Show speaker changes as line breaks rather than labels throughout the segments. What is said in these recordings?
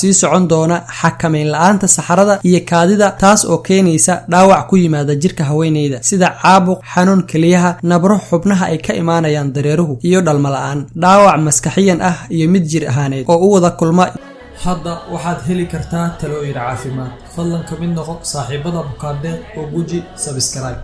Sii socon doona xakamayn la-aanta saxarada iyo kaadida, taas oo keenaysa dhaawac ku yimaada jirka haweeneyda, sida caabuq, xanuun keliyaha, nabro xubnaha ay ka imaanayaan dareeruhu iyo dhalmo la-aan, dhaawac maskaxiyan ah iyo mid jir ahaaneed oo u wada kulma.
Hadda waxaad heli kartaa talooyin caafimaad. Fadlan ka mid noqo saaxiibada Bukaandeeq oo guji subscribe.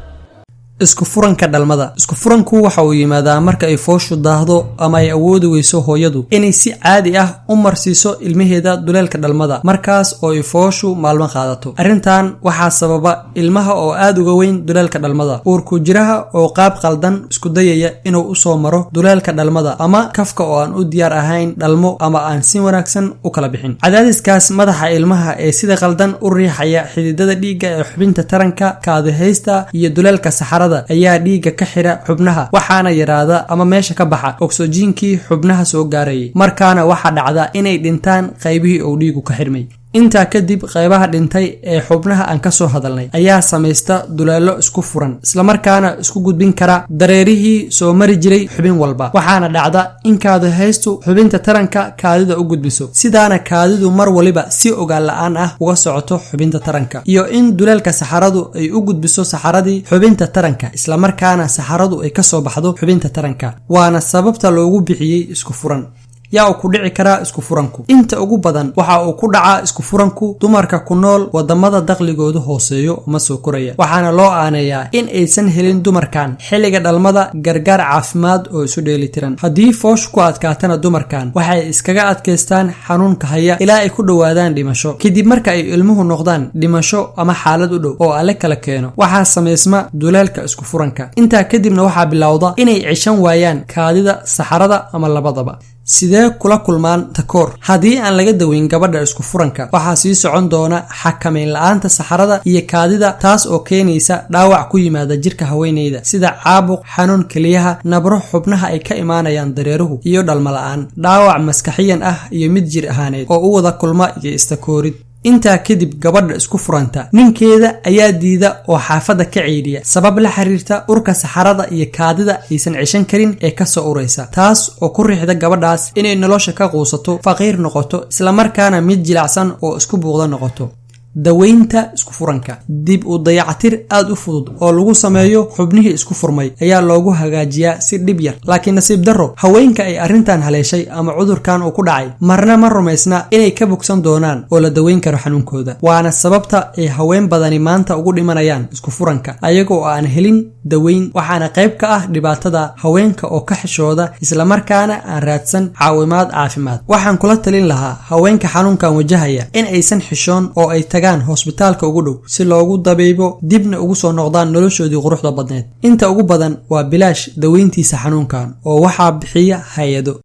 Isku furanka dhalmada. Isku furanku waxa uu yimaadaa marka ay fooshu daahdo ama ay awoodi weyso hooyadu inay si caadi ah u marsiiso ilmaheeda duleelka dhalmada, markaas oo ay fooshu maalmo qaadato. Arrintan waxaa sababa ilmaha oo aad uga weyn duleelka dhalmada, uurku jiraha oo qaab qaldan isku dayaya inuu usoo maro duleelka dhalmada, ama kafka oo aan u diyaar ahayn dhalmo ama aan si wanaagsan u kala bixin. Cadaadiskaas madaxa ilmaha ee sida qaldan u riixaya xididada dhiigga ee xubinta taranka, kaadihaysta iyo duleelka saxarada ayaa dhiigga ka xira xubnaha, waxaana yaraada ama meesha ka baxa ogsojiinkii xubnaha soo gaarayay. Markaana waxaa dhacda inay dhintaan qaybihii uu dhiigu ka xirmay. Intaa kadib, qaybaha dhintay ee xubnaha aan ka soo hadalnay ayaa samaysta duleelo isku furan, islamarkaana isku gudbin kara dareerihii soo mari jiray xubin walba. Waxaana dhacda in kaadihaystu xubinta taranka kaadida u gudbiso, sidaana kaadidu mar waliba si ogaan la-aan ah uga socoto xubinta taranka, iyo in duleelka saxaradu ay u gudbiso saxaradii xubinta taranka, islamarkaana saxaradu ay kasoo baxdo xubinta taranka. Waana sababta loogu bixiyey isku furan. Yaa uu ku dhici karaa isku furanku? Inta ugu badan waxa uu ku dhacaa isku furanku dumarka ku nool wadamada dakhligoodu hooseeyo uma soo koraya, waxaana loo aaneeyaa in aysan helin dumarkan xilliga dhalmada gargaar caafimaad oo isu dheelitiran. Haddii fooshu ku adkaatana, dumarkan waxay iskaga adkaystaan xanuunka haya ilaa ay ku dhowaadaan dhimasho. Kadib marka ay ilmuhu noqdaan dhimasho ama xaalad u dhow oo alle kala keeno, waxaa samaysma duleelka isku furanka. Intaa kadibna waxaa bilowda inay ceshan waayaan kaadida, saxarada ama labadaba. Sidee kula kulmaan takoor? Haddii aan laga daweyn gabadha isku furanka, waxaa sii socon doona xakamayn la-aanta saxarada iyo kaadida, taas oo keenaysa dhaawac ku yimaada jirka haweeneyda, sida caabuq, xanuun keliyaha, nabro xubnaha ay ka imaanayaan dareeruhu iyo dhalmo la-aan, dhaawac maskaxiyan ah iyo mid jir ahaaneed oo u wada kulma iyo istakoorid. Intaa kadib, gabadha isku furanta ninkeeda ayaa diida oo xaafadda ka ceydhiya, sabab la xiriirta urka saxarada iyo kaadida aysan ceshan karin ee kasoo uraysa, taas oo ku riixda gabadhaas inay nolosha ka quusato, faqiir noqoto, islamarkaana mid jilacsan oo isku buuqda noqoto. Daweynta isku furanka: dib u dayactir aad u fudud oo lagu sameeyo xubnihii isku furmay ayaa loogu hagaajiyaa si dhib yar. Laakiin nasiib darro, haweenka ay arrintan haleeshay ama cudurkan uu ku dhacay marna ma rumaysna inay ka bogsan doonaan oo la daweyn karo xanuunkooda. Waana sababta ay haween badani maanta ugu dhimanayaan isku furanka ayagoo aan helin daweyn. Waxaana qayb ka ah dhibaatada haweenka oo ka xishooda, islamarkaana aan raadsan caawimaad caafimaad. Waxaan kula talin lahaa haweenka xanuunkan wajahaya in aysan xishoon oo ay tagaan hosbitaalka ugu dhow si loogu dabiibo, dibna ugu soo noqdaan noloshoodii quruxda badneed. Inta ugu badan waa bilaash daweyntiisa xanuunkan oo waxaa bixiya hay-ado.